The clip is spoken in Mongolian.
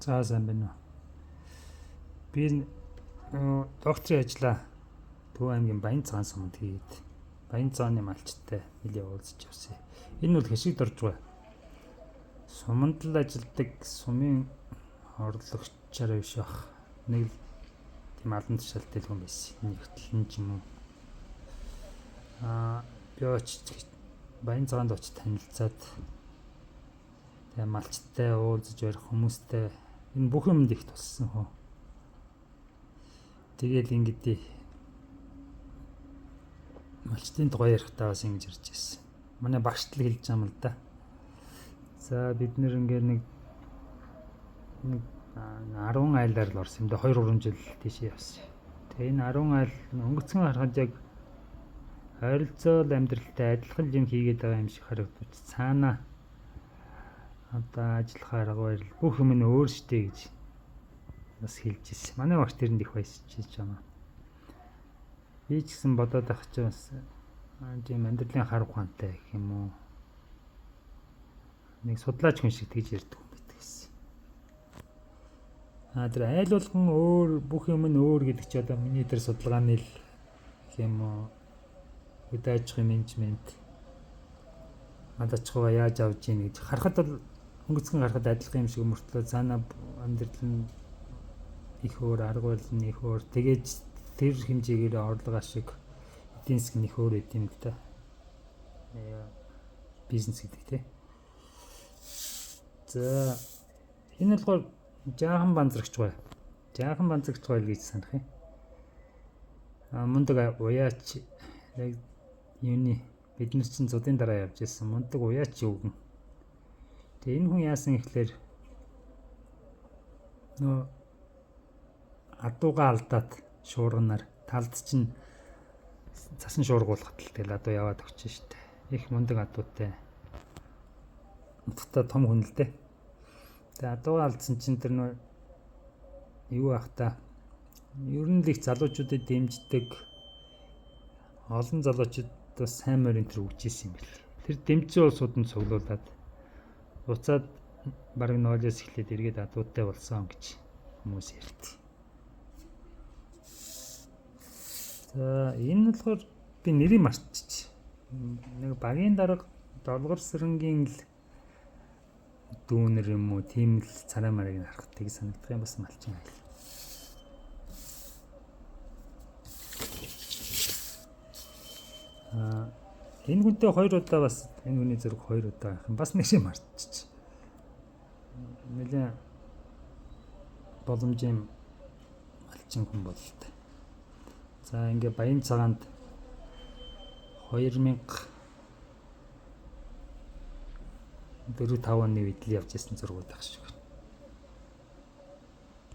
За сайн байна уу. Би докторийн ажлаа Төв аймгийн Баян цагаан суманд хийгээд Баян цагааны малчтай нэлээ уулзч явсан. Энэ бол хэшиг дорж байгаа. Суманд л ажилдаг сумын орлогчаар биш бах. Нэг л тийм алан тушаалтай л хүн байсан. Нэгтлэн ч юм уу. Би очиж Баян цагаанд очиж танилцаад тэгээ малчтай уулзаж ярих хүмүүстэй энэ бүх юмд их туссан хөө. Тэгэл ингэдэй малчтын тухай ярихдаа бас ингэж ярьж байсан. Манай багш л хэлж байгаа юм л да. За бид нэр ингээ нэг 10 айлаар л орсон юм да 2 3 жил тийшээ явсан. Тэгээ энэ 10 айл өнгөцгөн харахад яг ойролцоол амьдралтай адилхан юм хийгээд байгаа юм шиг харагдвч цаана одоо ажиллах арга барил бүх юм нь өөр штэ гэж бас хэлж ирсэн. Манай багш тэрэнд их баясч байгаа. Би ч гэсэн бодоод байх чинь бас тийм амьдралын хар ухаантай гэх юм уу. Нэг судлаач хүн шиг тэгж ярьдаг юм байдаг гэсэн. Тэр айл болгон өөр бүх юм нь өөр гэдэг чи одоо миний тэр судалгааны л гэх юм уу хөдөө аж ахуйн менежмент мал аж ахуйгаа яаж авч ийн гэж харахад бол өнгөцгөн харахад адилхан юм шиг мөртлөө цаана амьдрал нь их өөр, арга барил нь их өөр. Тэгээд тэр хэмжээгээр орлого ашиг эдийн засаг нь их өөр байд юм л да. Бизнес гэдэг тий. За энэ болохоор жаахан банзрагч гой. Жаахан банзрагч гой л гэж санах юм. Мундаг уяач яг юуны бид нар чинь зудын дараа явж ирсэн мундаг уяач юугэн. Тэгээ энэ хүн яасан гэхлээр нөө адуугаа алдаад шуурганаар талд чинь цасан шуургуулахад л тэгэл адуу яваад өгч штэ. Их мундаг адуутай. Утгатай том хүн л дээ. Тэгээ адуугаа алдсан чинь тэр нөө юу ах та ер нь л их залуучуудыг дэмждэг олон залуучууд бас сайн морин төр өгч исэн юм бэл. Тэр дэмжсэн улсууд нь цуглуулад буцаад бараг ноолоос эхлээд эргээд адуутай болсон гэж хүмүүс ярьд. За энэ болохоор би нэрийг мартчих. Нэг багийн дарга Долгор сэрэнгийн л дүүнер юм уу тийм л царай марыг нь харахад тийг санагдах юм бас малчин айл. Энэ хүнтэй хоёр удаа бас энэ хүний зэрэг хоёр удаа байх юм бас нэрийг мартчих. Нэлээ боломжийн малчин хүн бололтой. За ингээ Баян цагаанд 2004 5 оны үед л явж исэн зургууд ах шиг байна.